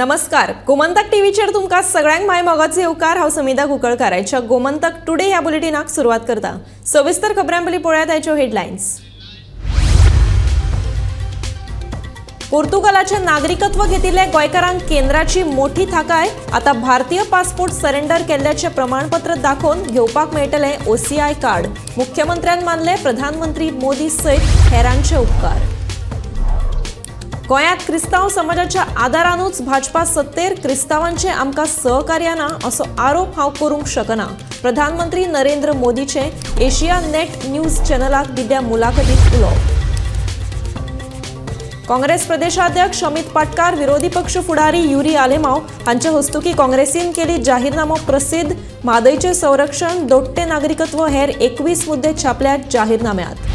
नमस्कार, गोमंतक टीव्हीचेर तुमकां सगळ्यांक my मोगाचो येवकार। हांव समिता कुंकळकार आयच्या गोमंतक टुडे ह्या बुलेटिनाक सुरवात करता। सविस्तर खबरां पयलीं पळयात आयच्यो हेडलायन्स। पोर्तुगालाचे नागरिकत्व घेतिल्ले गोंयकारांक केंद्राची मोठी थाकाय। आता भारतीय पासपोर्ट सरेंडर केल्ल्याचे प्रमाणपत्र दाखोवन घेवपाक मेळटलें ओसीआय कार्ड। मुख्यमंत्र्यान मानले प्रधानमंत्री मोदी सयत हेरांचे उपकार। गोंयांत क्रिस्तांव समाजाच्या आदारानूच भाजपा सत्तेर, क्रिस्तांवांचे आमकां सहकार्य ना असो आरोप हांव करूंक शकना, प्रधानमंत्री नरेंद्र मोदीचे एशिया नेट न्यूज चॅनलाक दिल्ल्या मुलाखतीत उलोवप। काँग्रेस प्रदेशाध्यक्ष अमित पाटकार, विरोधी पक्ष फुडारी युरी आलेमाव हांचे हस्तुकी काँग्रेसीन केली जाहीरनामो प्रसिद्ध। म्हादयचें संरक्षण, दोट्टे नागरिकत्व हेर 21 मुद्दे छापल्यात जाहीरनाम्यात।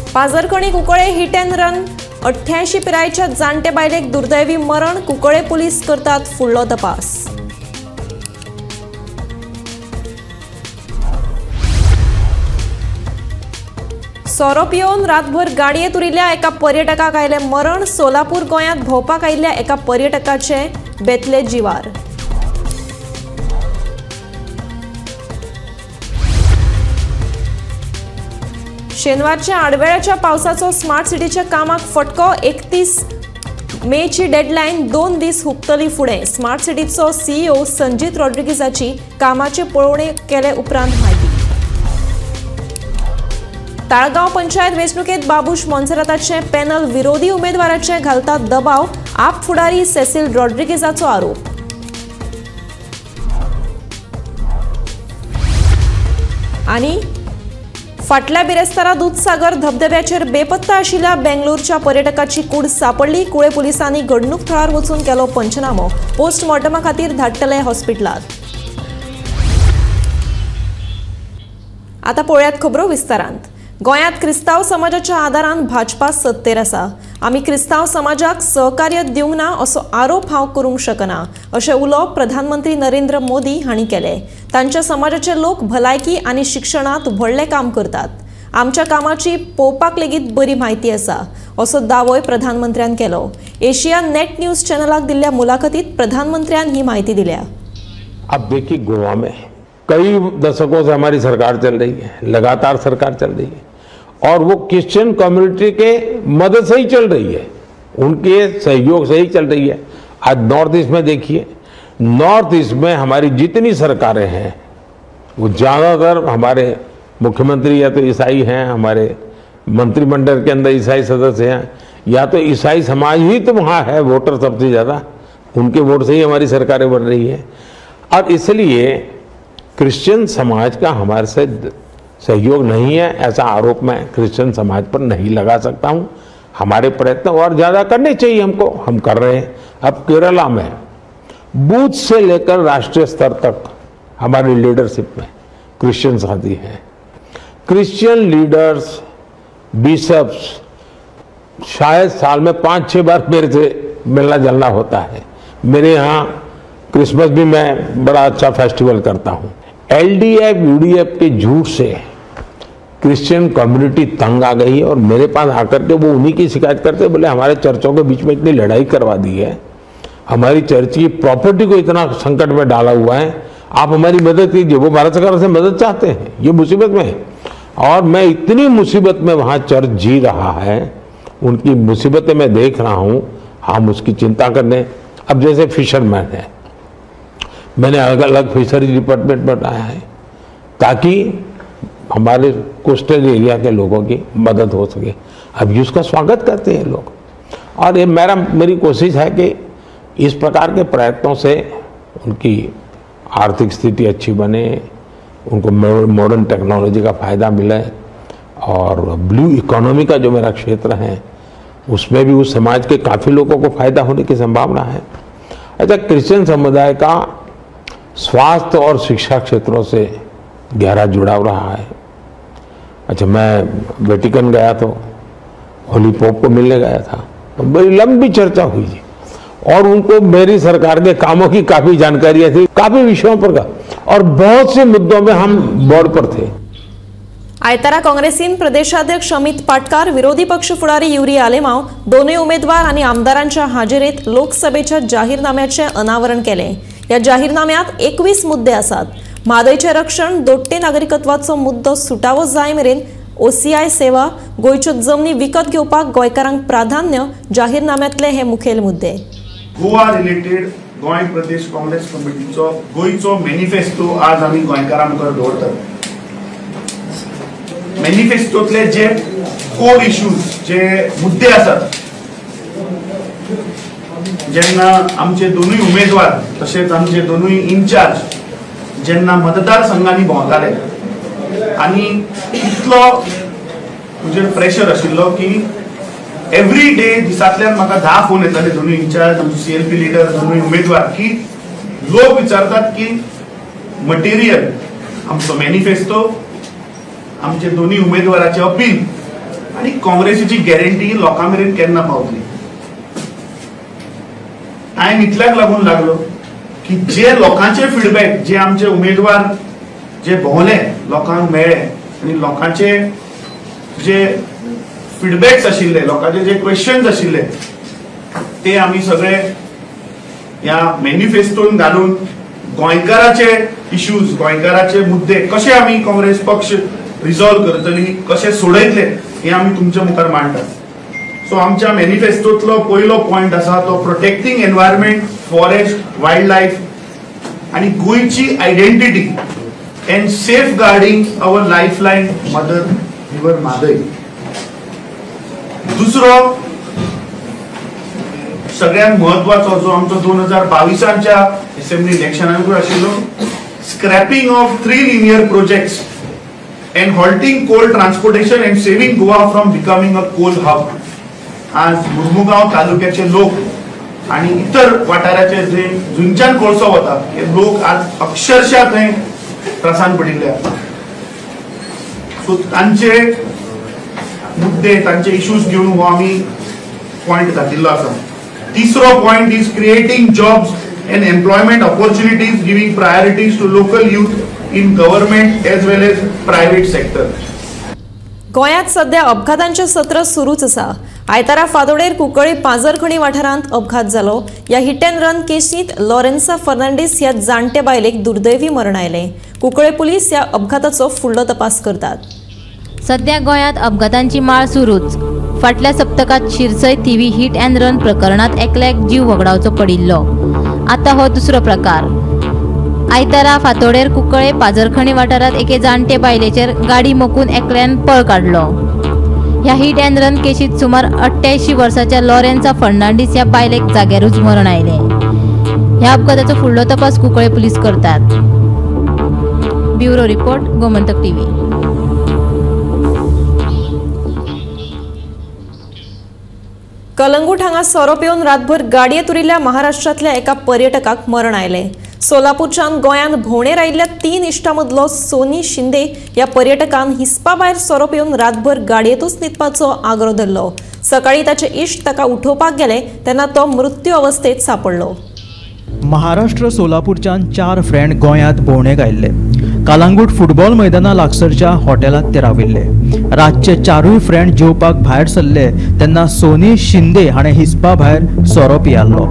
पाजरखणी कुंकळे हिट अँड रन, 88 पिरायेच्या जाणटे बायलेक दुर्दैवी मरण, कुंकळे पुलीस करतात फुडलो तपास। सोरो पिवन रातभर गाडयेंत उरिल्ल्या एका पर्यटकाक आयलें मरण। सोलापूर गोंयांत भोंवपाक आयिल्ल्या एका पर्यटकाचे बेतले जिवार। शेनवारच्या आडवेळाच्या पावसाचो स्मार्ट सिटीच्या कामाक फटको। 31 मेची डेडलायन 2 दीस हुपतली फुडें। स्मार्ट सिटीचो सीईओ संजीत रॉड्रिगीजाची कामाची पळोवणी केले उपरांत म्हायती। ताळगांव पंचायत वेंचणुकेत बाबूश मोन्सेराताचें पॅनल विरोधी उमेदवाराचे घालता दबाव, आप फुडारी सेसिल रॉड्रिगीजाचो आरोप। आनी फाटल्या बिरेस्तारा दूधसागर धबधब्याचेर बेपत्ता आशिल्ल्या बेंगलोरच्या पर्यटकाची कूड सापडली। कुळे पुलिसांनी घडणूक थळार वचून केलो पंचनामो, पोस्टमॉर्टमा खातीर धाडटले हॉस्पिटलात। आतां पळयात खबरो विस्तारांत। गोंयांत क्रिस्तांव समाजाच्या आदारान भाजपा सत्तेर आसा। आमी क्रिस्तांव समाजाक सहकार्य दिवंक ना असो आरोप हांव करूंक शकना, अशें उलोवप प्रधानमंत्री नरेंद्र मोदी हांणी केलें। तांच्या समाजाचे लोक भलायकी आनी शिक्षणांत व्हडलें काम करतात, आमच्या कामाची पळोवपाक लेगीत बरी म्हायती आसा, असो दावोय प्रधानमंत्र्यान केलो। एशिया नेट न्यूज चॅनलाक दिल्ल्या मुलाखतीत प्रधानमंत्र्यान ही म्हायती दिल्या। अब देखिए, गोवा में कई दशकों से हमारी सरकार चल रही है, लगातार सरकार चल रही है और वो क्रिश्चियन कम्युनिटी के मदद से ही चल रही है, उनके सहयोग से ही चल रही है। आज नॉर्थ ईस्ट में देखिए, नॉर्थ ईस्ट में हमारी जितनी सरकारें हैं वो ज़्यादातर हमारे मुख्यमंत्री या तो ईसाई हैं, हमारे मंत्रिमंडल के अंदर ईसाई सदस्य हैं, या तो ईसाई समाज ही तो वहाँ है वोटर सबसे ज़्यादा, उनके वोट से ही हमारी सरकारें बन रही है। और इसलिए क्रिश्चियन समाज का हमारे से सहयोग नहीं है, ऐसा आरोप मैं क्रिश्चियन समाज पर नहीं लगा सकता हूँ। हमारे प्रयत्न और ज़्यादा करने चाहिए हमको, हम कर रहे हैं। अब केरला में बूथ से लेकर राष्ट्रीय स्तर तक हमारी लीडरशिप में क्रिश्चियन साथी हैं। क्रिश्चियन लीडर्स, बिशप्स शायद साल में 5-6 बार मेरे से मिलना जुलना होता है। मेरे यहाँ क्रिसमस भी मैं बड़ा अच्छा फेस्टिवल करता हूँ। एलडीएफ यूडीएफ के झूठ से क्रिश्चियन कम्युनिटी तंग आ गई है और मेरे पास आकर के वो उन्हीं की शिकायत करते, बोले हमारे चर्चों के बीच में इतनी लड़ाई करवा दी है, हमारी चर्च की प्रॉपर्टी को इतना संकट में डाला हुआ है, आप हमारी मदद कीजिए। वो भारत सरकार से मदद चाहते हैं, ये मुसीबत में है और मैं इतनी मुसीबत में वहाँ चर्च जी रहा है, उनकी मुसीबतें मैं देख रहा हूँ, हम उसकी चिंता करने। अब जैसे फिशरमैन है, मैंने अलग अलग फिशरी डिपार्टमेंट बनाया है ताकि हमारे कोस्टल एरिया के लोगों की मदद हो सके। अब उसका स्वागत करते हैं लोग और ये मेरी कोशिश है कि इस प्रकार के प्रयत्नों से उनकी आर्थिक स्थिति अच्छी बने, उनको मॉडर्न टेक्नोलॉजी का फ़ायदा मिले और ब्लू इकोनॉमी का जो मेरा क्षेत्र है उसमें भी उस समाज के काफ़ी लोगों को फ़ायदा होने की संभावना है। अच्छा, क्रिश्चियन समुदाय का स्वास्थ्य और शिक्षा क्षेत्रों से गहरा जुड़ाव रहा है। अच्छा, मैं वेटिकन गया तो होली पोप को मिलने गया था, तो बड़ी लंबी चर्चा हुई और उनको मेरी सरकार के कामों की काफ़ी जानकारी थी, काफ़ी विषयों पर का और बहुत से मुद्दों में हम बोर्ड पर थे। आयतारा काँग्रेसीन प्रदेशाध्यक्ष अमित पाटकार, विरोधी पक्ष फुडारी युरी आलेमाव, दोनूय उमेदवार आनी आमदारांच्या हाजेरीत लोकसभेच्या जाहीरनाम्याचें अनावरण केलें। ह्या जाहीरनाम्यात 21 मुद्दे आसात। म्हादयचें रक्षण, दोट्टे नागरिकत्वाचो मुद्दो सुटावो जाय मेरेन ओसीआय सेवा, गोंयच्यो जमनी विकत घेवपाक गोंयकारांक प्राधान्य जाहीरनाम्यांतले हे मुखेल मुद्दे। गोवा रिलेटेड गोंय प्रदेश काँग्रेस कमिटीचो गोंयचो मॅनिफेस्टो आज आमी गोंयकारां मुखार दवरतात। मॅनिफेस्टोतले जे कोर इश्यूज, जे मुद्दे आसात, जेन्ना आमचे दोनूय उमेदवार तशेंच आमचे दोनूय इन्चार्ज जेन्ना मतदारसंघांनी भोंवताले आनी इतलो म्हजेर प्रेशर आशिल्लो की एवरी डे दिसांतल्यान म्हाका 10 फोन येताले, दोनूय इन्चार्ज, आमचे सीएलपी लिडर, दोनूय उमेदवार, की लोक विचारतात की मटेरियल, आमचो मॅनिफेस्टो, आमचे दोनूय उमेदवाराचे अपील आनी काँग्रेसीची गॅरंटी लोकां मेरेन केन्ना पावतली। टायम इतल्याक लागून लागलो की जे लोकांचे फिडबॅक, जे आमचे उमेदवार जे भोंवले, लोकांक मेळ्ळे आनी लोकांचे जे फिडबॅक्स आशिल्ले, लोकांचे जे क्वेश्चन्स आशिल्ले ते आमी सगळे ह्या मॅनिफेस्टोन घालून गोंयकाराचे इश्यूज, गोंयकाराचे मुद्दे कशे आमी काँग्रेस पक्ष रिजॉल्व करतली, कशे सोडयतले हे आमी तुमच्या मुखार मांडटात। सो आमच्या मॅनिफेस्टोतलो पयलो पॉयंट आसा तो protecting environment, forest, wild life आनी गोंयची identity and safeguarding our life line mother river Mhadei. दुसरो सगळ्यात महत्वाचो जो आमचो 2022च्या असेंब्ली इलेक्शनाकूय आशिल्लो, scrapping of 3 linear projects and halting coal transportation and saving Goa from becoming a coal hub. आज मुर्मुगांव तालुक्याचे लोक आणि इतर वाठाराचे जे जुंच्यान कोळसो वता हे लोक आज अक्षरशः थंय त्रासान पडिल्ले आसा। सो तांचे मुद्दे, तांचे इश्यूज घेवन हो आमी पॉयंट घातिल्लो आसा। तिसरो point is creating jobs and employment opportunities, giving priorities to local youth in government as well as private sector. गोंयांत सध्या अपघातांचे सत्र सुरूच आसा। आयतारा फादोडेर कुंकळी पाजरखणी वाठारांत अपघात जालो। ह्या हिट अँड रन केसींत लॉरेन्सा फर्नांडीस ह्या जाणटे बायलेक दुर्दैवी मरण आयलें। कुंकळे पुलीस ह्या अपघाताचो फुडलो तपास करतात। सध्या गोंयांत अपघातांची माळ सुरूच। फाटल्या सप्तकांत Shirsai Thivim hit and run प्रकरणांत एकल्याक जीव वगडावचो पडिल्लो। आतां हो दुसरो प्रकार। आयतारा फातोडेर कुंकळे पाजरखणी वाठारांत एके जाणटे बायलेचेर गाडी मोखून एकल्यान पळ काडलो। ह्या हिट अँड रन केशीत सुमार 88 वर्साच्या लॉरेन्सा फर्नांडीस ह्या बायलेक जाग्यारूच मरण आयलें। ह्या अपघाताचो फुडलो तपास कुंकळे पुलीस करतात। Bureau report, Gomantak TV. Calangute हांगा सोरो पिवन रातभर गाडयेंत उरिल्ल्या महाराष्ट्रांतल्या एका पर्यटकाक मरण आयलें। सोलापूरच्यान गोंयांत भोंवडेर आयिल्ल्या 3 इश्टां मदलो सोनी शिंदे ह्या पर्यटकान हिसपा भायर सोरो पिवन रातभर गाडयेंतूच न्हिदपाचो आग्रो धरलो। सकाळीं ताचे इश्ट ताका उठोवपाक गेले तेन्ना तो मृत्यू अवस्थेत सांपडलो। महाराष्ट्र सोलापूरच्यान 4 फ्रेंड गोंयांत भोंवडेक आयिल्ले। कालांगूट फुटबॉल मैदाना लागसरच्या हॉटेलांत ते राविल्ले। रातचे 4 फ्रेंड जेवपाक भायर सरले तेन्ना सोनी शिंदे हाणें हिसपा भायर सोरो पियाल्लो।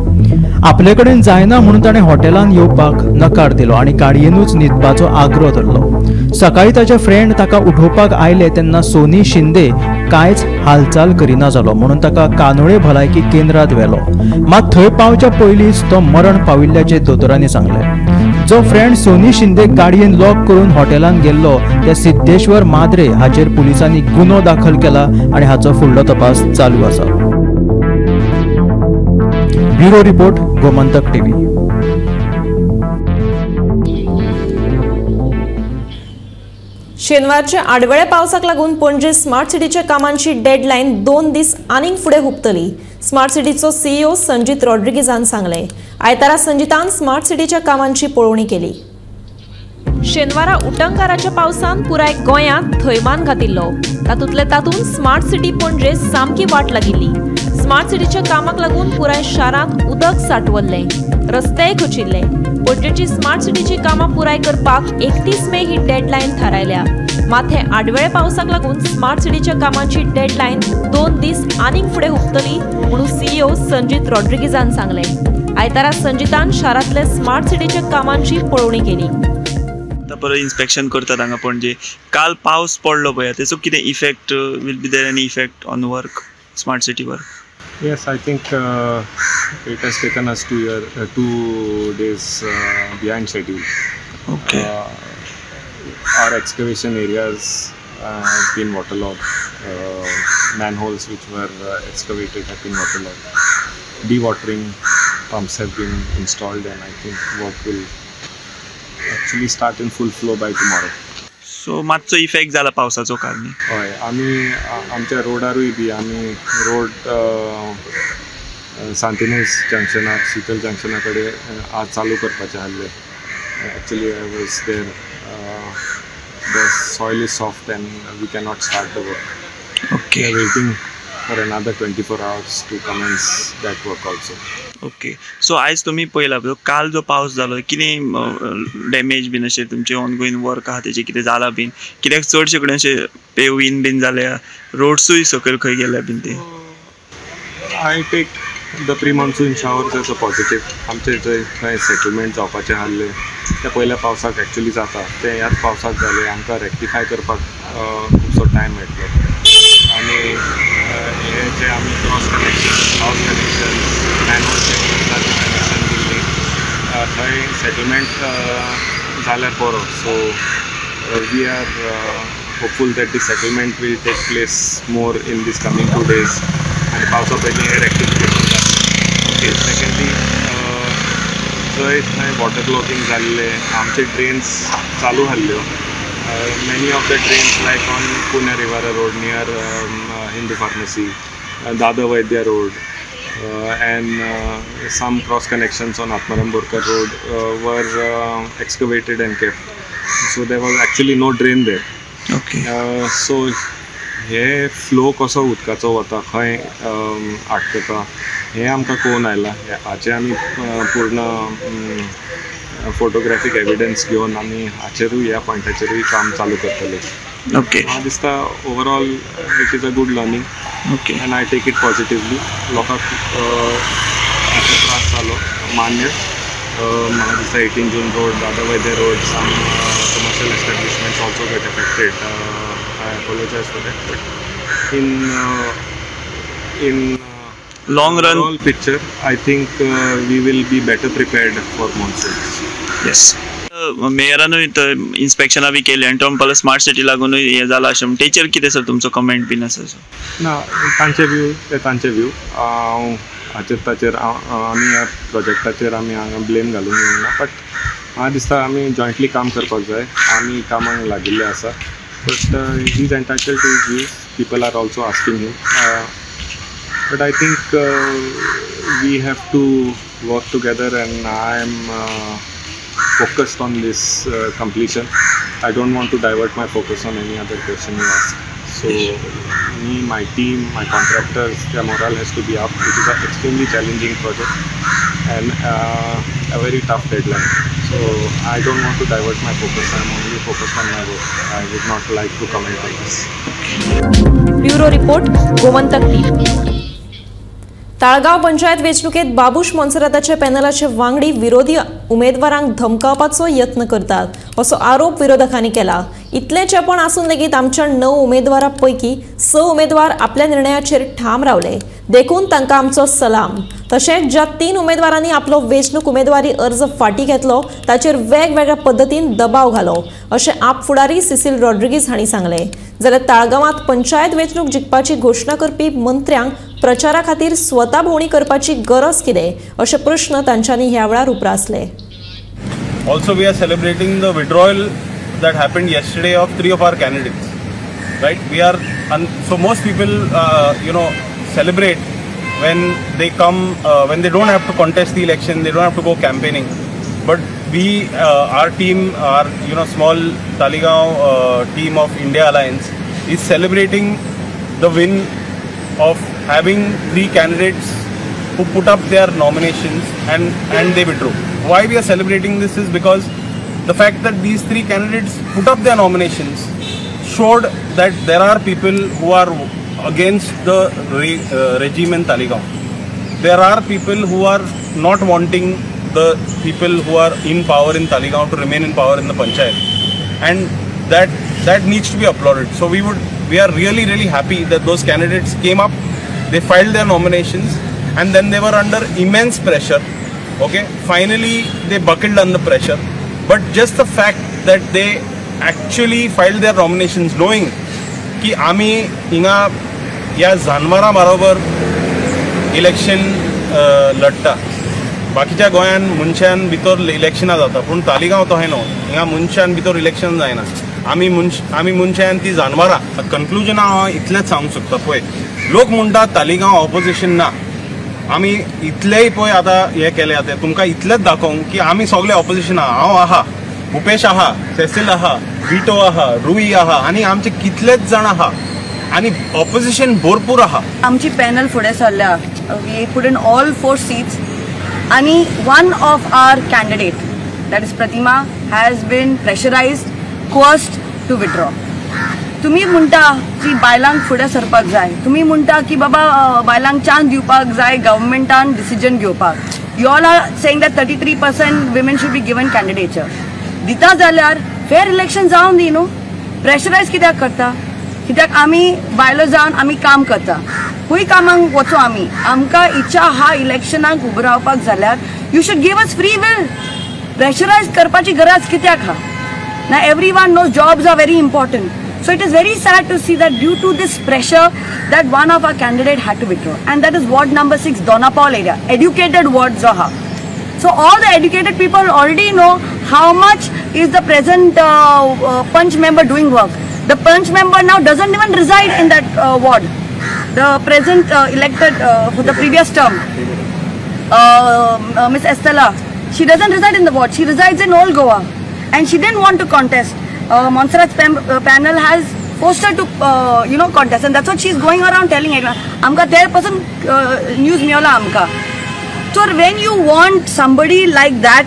आपले कडेन जायना म्हणून ताणें हॉटेलांत येवपाक नकार दिलो आनी गाडयेनूच न्हिदपाचो आग्रो धरलो। सकाळीं ताचे फ्रेंड ताका उठोवपाक आयले तेन्ना सोनी शिंदे कांयच हालचाल करिना जालो म्हणून ताका कानोळे भलायकी केंद्रांत व्हेलो। मात थंय पावच्या पयलींच तो मरण पाविल्ल्याचें दोतोरांनी सांगलें। जो फ्रेंड सोनी शिंदे गाडयेन लॉक करून हॉटेलांत गेल्लो त्या सिद्धेश्वर माद्रे हाचेर पुलिसांनी गुन्हो दाखल केला आनी हाचो फुडलो तपास चालू आसा। Bureau report, Gomantak TV. शेनवारच्या आडवेळ्या पावसाक लागून पणजे स्मार्ट सिटीच्या कामांची डेडलायन 2 दीस आनीक फुडें हुपतली। स्मार्ट सिटीचो सीईओ संजीत रॉड्रिगीजान सांगलें। आयतारा संजीतान स्मार्ट सिटीच्या कामांची पळोवणी केली। शेनवारा उटंगाराच्या पावसान पुराय गोंयांत थैमान घातिल्लो। तातूंतले तातूंत स्मार्ट सिटी पणजे सामकी वाट लागिल्ली। स्मार्ट सिटीच्या कामाक लागून पुराय शारांत उदक साठवल्लें, रस्तेय खचिल्ले। पणजेची स्मार्ट सिटीची कामां पुराय करपाक 31 मे ही डेडलायन थारायल्या. मात हे आडवेळे पावसाक लागून स्मार्ट सिटीच्या कामांची डेडलायन 2 दीस आनीक फुडें हुपतली म्हणून सीईओ संजीत रॉड्रिगीजान सांगलें. आयतारा संजीतान शारांतले स्मार्ट सिटीच्या कामांची पळोवणी केली. आतां परत इन्स्पेक्शन करतात हांगा पणजे. काल पावस पडलो पळय, तेचो कितें effect will be there, any effect on work, smart city work? Yes, I think it has taken us 2 days behind schedule. Okay. Our excavation areas have been waterlogged. Manholes which were excavated have been waterlogged. Dewatering pumps have been installed, and I think work will actually start in full flow by tomorrow. So मातसो effect जाला पावसाचो काल न्ही? हय, आमी आमच्या रोडारूय बी आमी road सांतिनेज जंक्शनाक, शीतल जंक्शना कडेन आज चालू करपाचें आसलें. Actually I was there. The soil is soft and we cannot start the work. Okay. We are waiting for another 24 hours to commence that work also. Okay. So आयज तुमी पळयला काल जो पावस जालो, कितें डॅमेज बीन अशें तुमचें ऑनगोईंग वर्क आहा तेजें कितें जालां बीन? कित्याक चडशे कडेन अशें पेवीन बीन जाल्या, रोड्सूय सकयल खंय गेल्या बीन ते? I take the pre monsoon showers as a positive. आमचे जंय थंय सेटलमेंट जावपाचें आसलें त्या पयल्या पावसाक एक्चुली जाता, तें ह्याच पावसाक जालें. आमकां रेक्टिफाय करपाक खुबसो टायम मेळटलो. आनी हे जे आमी cross connection, house connection, manhole connection दिल्ली थंय सेटलमेंट जाल्यार बरो. So we are hopeful that the settlement will take place more in this coming 2 days आनी पावसा पयलीं हें रेक्टिफिकेशन जातलें. ओके. सेकेंडली, जंय थंय वॉटर क्लॉगिंग जाल्लें, आमचे ड्रेन्स चालू आसल्यो. Many of the drains like on Cunha Rivera road near Hindu pharmacy, Dada Vaidya road and some cross connections on Atmaram Borkar road were excavated and kept. So there was actually no drain there. Okay. So hey flow कसो उदकाचो वता, खंय आटकता हें आमकां कळून आयलां. हाचें आमी पूर्ण फोटोग्राफीक एविडन्स घेवन आमी हाचेरूय, ह्या पॉयंटाचेरूय काम चालू करतले. ओके. म्हाका दिसता overall it is a good learning. Okay. And I take it positively. लोकांक त्रास जालो मान्य. म्हाका दिसता 18 June road, Dada Vaidya road, some commercial establishments also get affected. I apologise for that, but in long run overall picture, I think we will be better prepared for monsoons. Yes. मेयरानूय इन्स्पेक्शनां बी केली आनी तो म्हणपाक smart city लागूनय हें जालां अशें म्हण, तेचेर कितें सर तुमचो कमेंट बीन आसा? ना, तांचे व्यू ते तांचे व्यू. हांव हाचेर ताचेर आमी ह्या प्रोजेक्टाचेर आमी हांगा ब्लेम घालूंक येवंक ना, बट म्हाका दिसता आमी जॉयंटली काम करपाक जाय. आमी कामाक लागिल्ले आसा, but he is entitled to his views. People are also asking him. But I think we have to work together, and I am focused on this completion. I don't want to divert my focus on any other question you ask. So me, my team, my contractors, their morale has to be up. It is an extremely challenging project and a very tough deadline. So I don't want to divert my focus. I am only focused on my work. I would not like to comment on this. Bureau report, Gomantak TV. Taleigao panchayat वेंचणुकेत Babush मोन्सेराताच्या पॅनलाचे वांगडी विरोधी उमेदवारांक धमकावपाचो यत्न करतात असो आरोप विरोधकांनी केला. इतलें चेपण आसून लेगीत आमच्या 9 उमेदवारां पैकी 6 उमेदवार आपल्या निर्णयाचेर ठाम रावले, देखून तांकां आमचो सलाम. तशेंच ज्या 3 उमेदवारांनी आपलो वेंचणूक उमेदवारी अर्ज फाटीं घेतलो ताचेर वेगवेगळ्या पद्दतीन दबाव घालो अशें आप फुडारी सिसील रॉड्रिगीज हांणी सांगलें. जाल्यार ताळगांवांत पंचायत वेंचणूक जिखपाची घोशणा करपी मंत्र्यांक प्रचारा खातीर स्वता भोंवडी करपाची गरज कितें अशे प्रश्न तांच्यांनी ह्या वेळार उप्रासले. Also, we are celebrating the withdrawal that happened yesterday of 3 of our candidates. Right? We are so most people, celebrate when they come, when they don't have to contest the election, they don't have to go campaigning. But we, our team, our small Taleigao team of India Alliance is celebrating the win of having 3 candidates who put up their nominations and they withdrew. Why we are celebrating this is because the fact that these three candidates put up their nominations showed that there are people who are against the regime in Taleigao. There are people who are not wanting the people who are in power in Taleigao to remain in power in the panchayat, and that needs to be applauded. So we are really, really happy that those candidates came up, they filed their nominations, and then they were under immense pressure. Okay, finally they buckled under pressure, but just the fact that they actually filed their nominations knowing ki ami hinga या जानवरां बरोबर election लढटा. बाकीच्या गोंयान मनशान भितर इलेक्शनां जाता, पूण तालिगांव तशें न्हू, हिंगा मनशान भितर इलेक्शन जायना. आमी मनशां ती जानवरां. कन्क्लुजन हांव इतलेंच सांगूंक शकता, पळय लोक म्हणटा तालिगांव ऑपोजिशन ना, आमी इतलेय पळय आतां हें केलें, आतां तुमकां इतलेंच दाखोवंक की आमी सगळे ऑपोजिशन आहा. हांव आहा, भुपेश आहा, सेसील आहा, विटो आहा, रुई आहा, आनी आमचे कितलेच जाण आहा आनी ऑपोजिशन भरपूर आहा. आमची पॅनल फुडें सरल्या, we put in all 4 seats आनी one of our candidate, that is Pratima, has been pressurised, coerced to withdraw. तुमी म्हणटा की बायलांक फुडें सरपाक जाय, तुमी म्हणटा की बाबा बायलांक चान्स दिवपाक जाय गव्हर्मेंटान डिसिजन घेवपाक. You all are saying that 33% women should be given candidature. दिता जाल्यार फेर इलेक्शन जावन दी न्हू, प्रेशरायज कित्याक करता? कित्याक आमी बायलो जावन आमी काम करता, खूंय कामाक वचूं आमी, आमकां इच्छा आहा इलेक्शनाक उबो रावपाक जाल्यार you should give us free will. Pressurise करपाची गरज कित्याक आहा? ना every one knows jobs are very important. So it is very sad to see that due to this pressure that one of our candidate had to withdraw, and that is ward number 6, Dona Paula area, educated ward जो आहा. So all the educated people already know how much is the present Panch member doing work. The Panch member now doesn't even reside in that ward. The present elected for the previous term, Miss Estela, she doesn't reside in the ward. She resides in Old Goa, and she didn't want to contest. Montserrat's panel has forced her to, contest, and that's what she's going around telling everyone. Amka there person news miola amka. So when you want somebody like that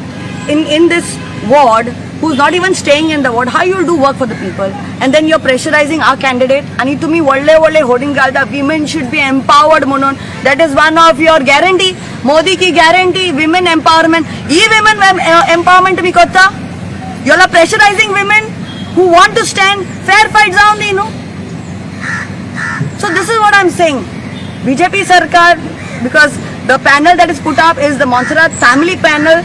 in this ward, who's not even staying in the ward, how you'll do work for the people? And then you're pressurizing our candidate. Ani tumi vadle vadle hoarding ghalta, women should be empowered म्हणून. That is one of your guarantee. Modi ki guarantee, women empowerment. E women empowerment tumi karta? You all are pressurizing women who want to stand fair fight जावन दी न्हू. So this is what I'm saying. BJP sarkar, because the panel that is put up is the Montserrat family panel,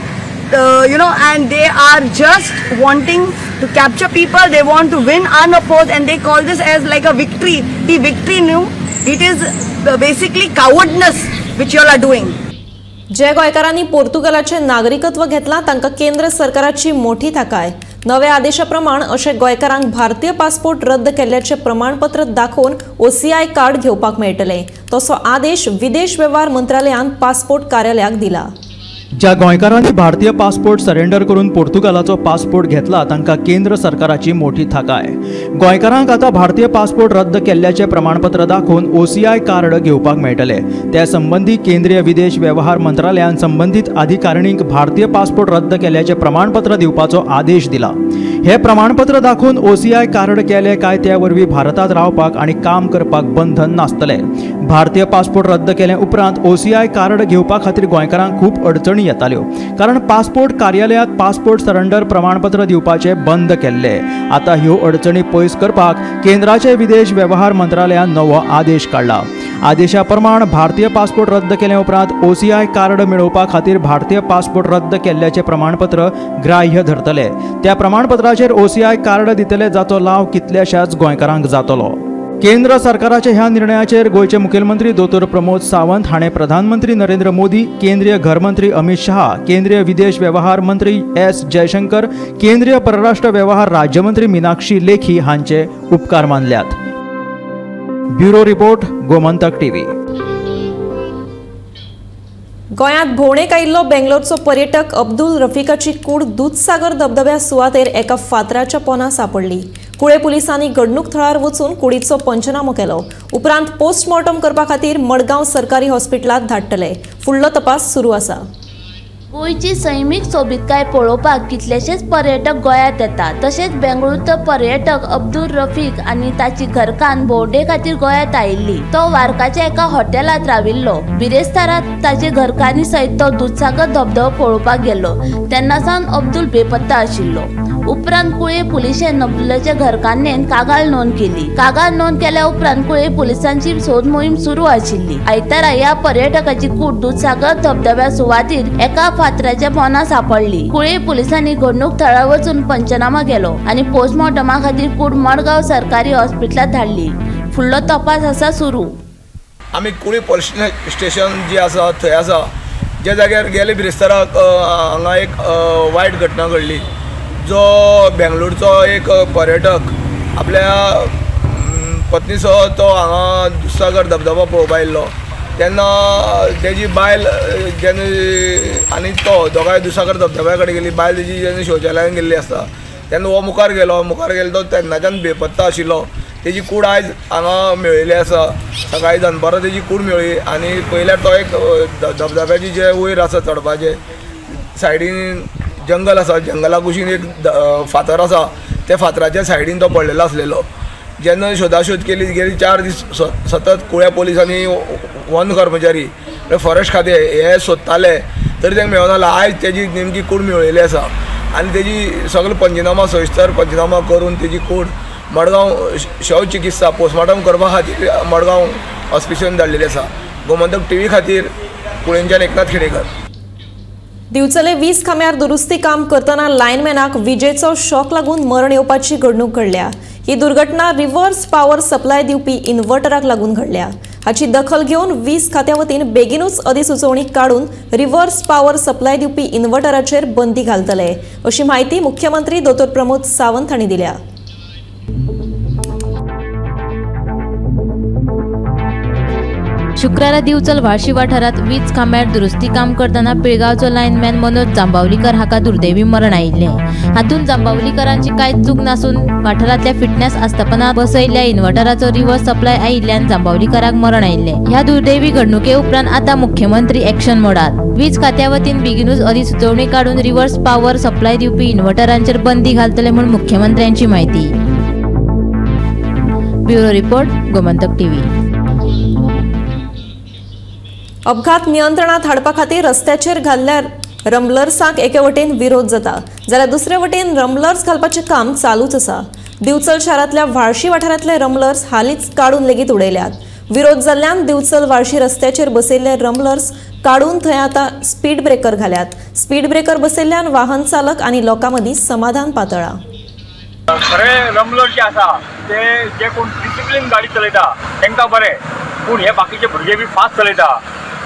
and they are just wanting to capture people. They want to win unopposed, and they call this as like a victory. The victory new, it is basically cowardness which you all are doing. जे गोंयकारांनी पोर्तुगालाचे नागरिकत्व घेतला तांकां केंद्र सरकाराची मोठी थाकाय. नव्या आदेशा प्रमाण अशे गोंयकारांक भारतीय पासपोर्ट रद्द केल्ल्याचे प्रमाणपत्र दाखोवन ओसीआय कार्ड घेवपाक मेळटले, तसो आदेश विदेश वेव्हार मंत्रालयान पासपोर्ट कार्यालयाक दिला. ज्या गोंयकारांनी भारतीय पासपोर्ट सरेंडर करून पोर्तुगालाचो पासपोर्ट घेतला तांकां केंद्र सरकाराची मोठी थाकाय. गोंयकारांक आतां भारतीय पासपोर्ट रद्द केल्ल्याचें प्रमाणपत्र दाखोवन ओसीआय कार्ड घेवपाक मेळटले. त्या संबंदी केंद्रीय विदेश वेव्हार मंत्रालयान संबंदीत अधिकारिणींक भारतीय पासपोर्ट रद्द केल्ल्याचें प्रमाणपत्र दिवपाचो आदेश दिला. हे प्रमाणपत्र दाखोवन ओसीआय कार्ड केले काय त्या वरवीं भारतांत रावपाक आनी काम करपाक बंधन नासतलें. भारतीय पासपोर्ट रद्द केले उपरांत ओसीआय कार्ड घेवपा खातीर गोंयकारांक खूब अडचणी येताल्यो, कारण पासपोर्ट कार्यालयांत पासपोर्ट सरेंडर प्रमाणपत्र दिवपाचें बंद केल्लें. आतां ह्यो अडचणी पयस करपाक केंद्राचे विदेश वेव्हार मंत्रालयान नवो आदेश काडला. आदेशा प्रमाण भारतीय पासपोर्ट रद्द केले उपरांत ओसीआय कार्ड मेळोवपा खातीर भारतीय पासपोर्ट रद्द केल्ल्याचें प्रमाणपत्र ग्राह्य धरतले. त्या प्रमाणपत्राचेर ओसीआय कार्ड दितले, जाचो लाव कितल्याशाच गोंयकारांक जातलो. केंद्र सरकाराच्या ह्या निर्णयाचेर गोंयचे मुखेलमंत्री दोतोर प्रमोद सावंत हाणें प्रधानमंत्री नरेंद्र मोदी, केंद्रीय घरमंत्री अमित शाह, केंद्रीय विदेश वेव्हार मंत्री एस जयशंकर, केंद्रीय परराष्ट्र वेव्हार राज्यमंत्री मीनाक्षी लेखी हांचे उपकार मानल्यात. Bureau report, Gomantak TV. गोंयांत भोंवडेक आयिल्लो बेंगलोरचो पर्यटक अब्दुल रफिकाची कूड दुदसागर धबधब्या सुवातेर एका फातराच्या पोना सापडली. कुळे पुलिसांनी घडणूक थळार वचून कुडीचो पंचनामो केलो. उपरांत पोस्टमॉर्टम करपा खातीर मडगांव सरकारी हॉस्पिटलांत धाडटले. फुडलो तपास सुरू आसा. गोंयची सैमीक सोबीतकाय पळोवपाक कितलेशेच पर्यटक गोंयांत येतात. तशेंच बेंगळुरूचो पर्यटक अब्दुल रफीक आनी ताची घरकान्न भोंवडे खातीर गोंयांत आयिल्ली. तो वार्काच्या एका हॉटेलांत राविल्लो. बिरेस्तारात ताचे घरकान्नी सयत तो दुदसागर धबधबो पळोवपाक गेलो. तेन्ना सावन अब्दुल बेपत्ता आशिल्लो. उपरांत कुळे पुलिशेन अब्दुलाच्या घरकान्नेन कागाळ नोंद केली. कागाळ नोंद केल्या उपरांत कुळे पुलिसांची सोद मोहीम सुरू आशिल्ली. आयतारा ह्या पर्यटकाची कूड दुदसागर धबधब्या सुवातीर एका फातराच्या पोना सापडली. कुळे पुलिसांनी घडणूक थळार वचून पंचनामा केलो आनी पोस्टमॉर्टमा खातीर कूड मडगांव सरकारी हॉस्पिटलांत धाडली. फुडलो तपास आसा सुरू. आमी कुळे पोलीस स्टेशन जी आसा थंय आसा, ज्या जाग्यार गेले बिरेस्ताराक हांगा एक वायट घटना घडली. जो बेंगलोरचो एक पर्यटक आपल्या पत्नी सह तो हांगा दुदसागर धबधबो पळोवपाक आयिल्लो. तेन्ना तेजी बायल जेन्ना आनी तो दोगांय दुदसागर धबधब्या कडेन गेली. बायल तेजी जेन्ना शौचालयान गेल्ली आसता तेन्ना हो मुखार गेलो. मुखार गेलो तो तेन्नाच्यान बेपत्ता आशिल्लो. तेजी कूड आयज हांगा मेळिल्ली आसा. सकाळी दनपारां तेजी कूड मेळ्ळी आनी पयल्यार तो एक धबधब्याची जे वयर आसा चडपाचे सायडीन जंगल आसा, जंगला कुशीन एक फातर आसा, त्या फातराच्या सायडीन तो पडलेलो आसलेलो. जेन्ना शोधाशोध केली गेली 4 दीस सतत कुळ्या पोलिसांनी वन कर्मचारी फॉरेस्ट खातें हे सोदताले तरी तांकां मेळना. आयज तेजी नेमकी कूड मेळिल्ली आसा आनी तेजी सगळे पंचनामा सविस्तर पंचनामा करून तेजी कूड मडगांव शव चिकित्सा पोस्टमॉर्टम करपा खातीर मडगांव हॉस्पिटलान धाडलेली आसा. गोमंतक टीव्ही खातीर कुळेंच्यान एकनाथ खेडेकर. दिवचले वीज खांब्यार दुरुस्ती काम करतना लायनमॅनाक विजेचो शॉक लागून मरण येवपाची घडणूक घडल्या. ही दुर्घटना रिव्हर्स पॉवर सप्लाय दिवपी इन्व्हर्टराक लागून घडल्या. हाची दखल घेवन वीज खात्या वतीन बेगीनूच अधिसुचोवणी काडून रिव्हर्स पॉवर सप्लाय दिवपी इन्व्हर्टराचेर बंदी घालतले अशी म्हायती मुख्यमंत्री दोतोर प्रमोद सावंत हांणी दिल्या. शुक्रारा दिवचल व्हाळशी वाठारांत वीज खांब्यार दुरुस्ती काम करतना पिळगांवचो लायनमॅन मनोज जांबावलीकर हाका दुर्दैवी मरण आयिल्लें. हातूंत जांबावलीकरांची कांय चूक नासून वाठारांतल्या फिटनेस आस्थापनात बसयिल्ल्या इन्व्हर्टराचो रिव्हर्स सप्लाय आयिल्ल्यान जांबावलीकराक मरण आयिल्लें. ह्या दुर्दैवी घडणुके उपरांत आतां मुख्यमंत्री एक्शन मोडात. वीज खात्या वतीन बेगीनूच अधिसुचोवणी काडून रिव्हर्स पॉवर सप्लाय दिवपी इन्व्हर्टरांचेर बंदी घालतले म्हूण मुख्यमंत्र्यांची म्हायती. Bureau report, Gomantak TV. अपघात नियंत्रणात हाडपा खातीर रस्त्याचेर घाल्ल्या रंबलर्सांक एके वटेन विरोध जाता जाल्यार दुसरे वटेन रंबलर्स घालपाचें काम चालूच आसा. दिवचल शारांतल्या व्हाळशी वाठारांतले रंबलर्स हालींच काडून लेगीत उडयल्यात. विरोध जाल्ल्यान दिवचल व्हाळशी रस्त्याचेर बसयल्ले रंबलर्स काडून थंय आतां स्पीड ब्रेकर घाल्यात. स्पीड ब्रेकर बसयल्ल्यान वाहन चालक आनी लोकां मदीं समाधान पातळ्ळां. खरें रंबलर जे आसा ते जे कोण डिसिप्लीन गाडी चलयता तांकां बरें, पूण हे बाकीचे भुरगे बी फास्ट चलयता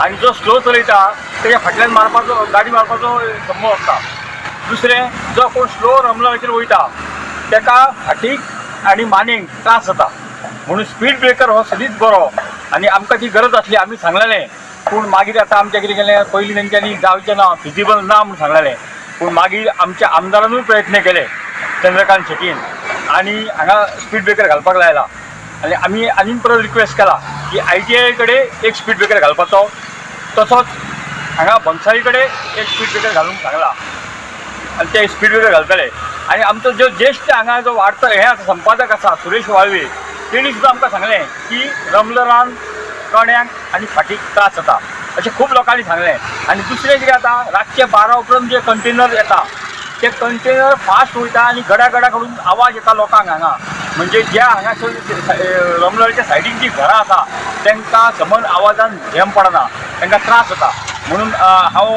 आनी जो स्लो चलयता तेज्या फाटल्यान मारपाचो गाडी मारपाचो संभव आसता. दुसरें, जो कोण स्लो रंबलराचेर वयता तेका फाटीक आनी मानेक त्रास जाता. म्हणून स्पीड ब्रेकर हो सदींच बरो आनी आमकां ती गरज आसली, आमी सांगलेलें. पूण मागीर आतां आमचें कितें केलें, पयलीं तेंच्यांनी जावचें ना, फिजिबल ना म्हूण सांगलेलें. पूण मागीर आमच्या आमदारानूय प्रयत्न केले, चंद्रकांत शेटीन, आनी हांगा स्पीड ब्रेकर घालपाक लायला. आनी आमी आनीक परत रिक्वेस्ट केला की ITI कडेन एक स्पीड ब्रेकर घालपाचो, तसोच हांगा भन्साळी कडेन एक स्पीड ब्रेकर घालूंक सांगला आनी ते स्पीड ब्रेकर घालतले. आनी आमचो जो ज्येश्ठ हांगा जो वार्ता हें आसा संपादक आसा सुरेश वाळवे, तेणी सुद्दां आमकां सांगलें की रंबलरान कण्यांक आनी फाटीक त्रास जाता अशें खूब लोकांनी सांगलें. आनी दुसरें कितें जाता, रातचे 12 उपरांत जे कंटेनर येता ते कंटेनर फास्ट वयता आनी गडा गडा करून आवाज येता लोकांक हांगा. म्हणजे ज्या हांगासर रंबलराच्या सायडीन जी घरां आसा तांकां समज आवाजान झेम पडना, तांकां त्रास जाता. म्हणून हांव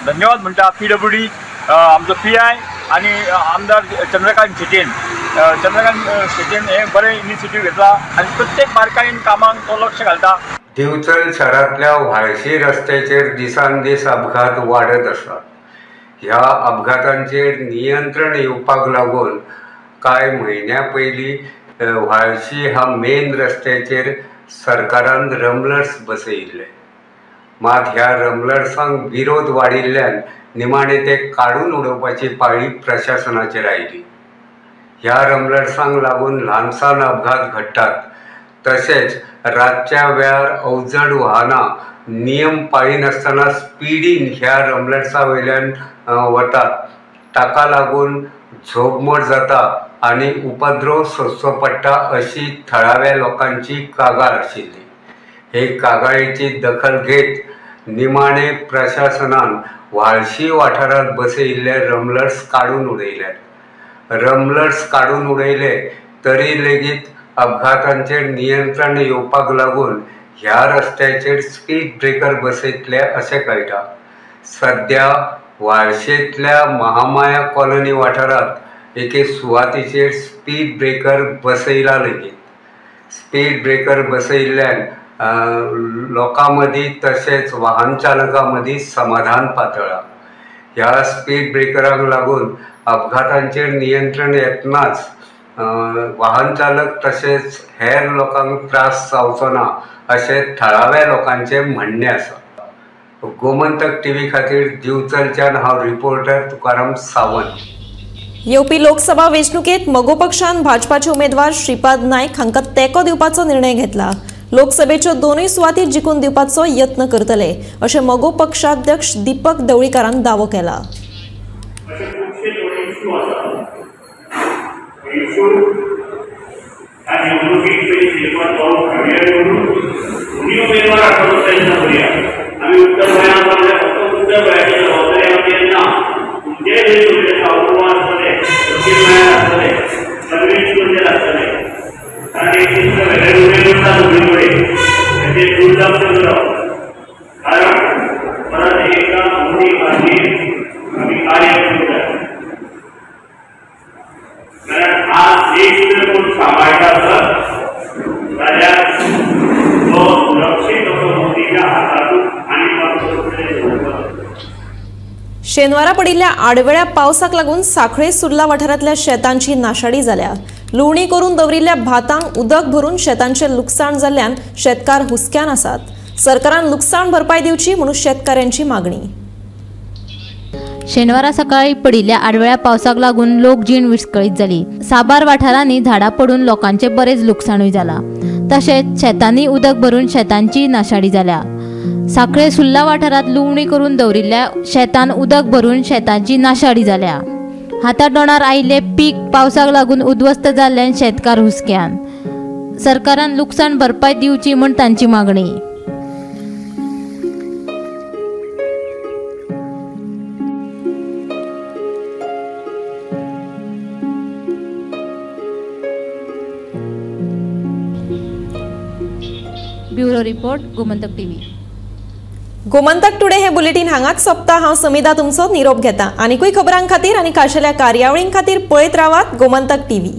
धन्यवाद म्हणटा PWD, आमचो PI आनी आमदार चंद्रकांत शेटीन. चंद्रकांत शेटीन हे बरें इनिशिएटीव घेतला आनी प्रत्येक बारकायेन कामांक तो लक्ष घालता. दिवचल शारांतल्या व्हाळशी रस्त्याचेर दिसान दीस अपघात वाडत आसात. ह्या अपघातांचेर नियंत्रण येवपाक लागून कांय म्हयन्या पयलीं व्हाळशी ह्या मेन रस्त्याचेर सरकारान रंबलर्स बसयिल्ले. मात ह्या रंबलर्सांक विरोध वाडिल्ल्यान निमाणे ते काडून उडोवपाची पाळी प्रशासनाचेर आयली. ह्या रंबलर्सांक लागून ल्हान सान अपघात घडटात. तशेंच रातच्या वेळार अवजड वाहनां नियम पाळिनासतना स्पिडीन ह्या रमलर्सा वयल्यान वतात, ताका लागून झोपमोड जाता आनी उपद्रव सोंसचो पडटा अशी थळाव्या लोकांची कागाळ आशिल्ली। हे कागाळीची दखल घेत निमाणे प्रशासनान व्हाळशी वाठारांत बसयिल्ले रमलर्स काडून उडयल्यात। रमलर्स काडून उडयले तरी लेगीत अपघातांचेर नियंत्रण येवपाक लागून ह्या रस्त्याचेर स्पीड ब्रेकर बसयतले अशें कळटा। सद्या व्हाळशेंतल्या महामाया कॉलनी वाठारांत एके सुवातेचेर स्पीड ब्रेकर बसयला लेगीत। स्पीड ब्रेकर बसयिल्ल्यान लोकां मदीं तशेंच वाहन चालकां मदीं समाधान पातळ्ळां। ह्या स्पीड ब्रेकरांक लागून अपघातांचेर नियंत्रण येतनाच वाहन चालक तशेंच हेर लोकांक त्रास जावचो ना अशें थळाव्या लोकांचें म्हणणें आसा। गोमंतक टीव्ही खातीर दिवचलच्यान हांव रिपोर्टर तुकाराम सावंत। येवपी लोकसभा वेंचणुकेत मगो पक्षान भाजपाचे उमेदवार श्रीपाद नायक हांकां तेंको दिवपाचो निर्णय घेतला। लोकसभेच्यो दोनूय सुवाती जिखून दिवपाचो यत्न करतले अशें मगो पक्षाध्यक्ष दीपक दवळीकारान दावो केला। शेनवारा पडिल्ल्या आडवेळ्या पावसाक लागून साखळे सुर्ला वाठारांतल्या शेतांची नाशाडी जाल्या। लुवणी करून दवरिल्ल्या भातांक उदक भरून शेतांचे लुकसाण जाल्ल्यान शेतकार हुस्क्यान आसात। सरकारान लुकसाण भरपाय दिवची म्हणून शेतकाऱ्यांची मागणी। शेनवारा सकाळी पडिल्ल्या आडवेळ्या पावसाक लागून लोकजीण विस्कळीत जाली। साबार वाठारांनी झाडां पडून लोकांचे बरेच लुकसाणूय जाला। तशेंच शेतांनी उदक भरून शेतांची नाशाडी जाल्या। साखळे सुर्ला वाठारांत लुवणी करून दवरिल्ल्या शेतान उदक भरून शेतांची नाशाडी जाल्या। हाता दोणार आयिल्ले पीक पावसाक लागून उद्ध्वस्त जाल्ल्यान शेतकार हुस्क्यान। सरकारान लुकसाण भरपाय दिवची म्हूण तांची मागणी। Bureau report, Gomantak TV. Gomantak today हे बुलेटिन हांगाच सोंपता। हांव समिधा तुमचो निरोप घेता। आनीकूय खबरां खातीर आनी खाशेल्या कार्यावळीं खातीर पळयत रावात गोमंतक टीव्ही।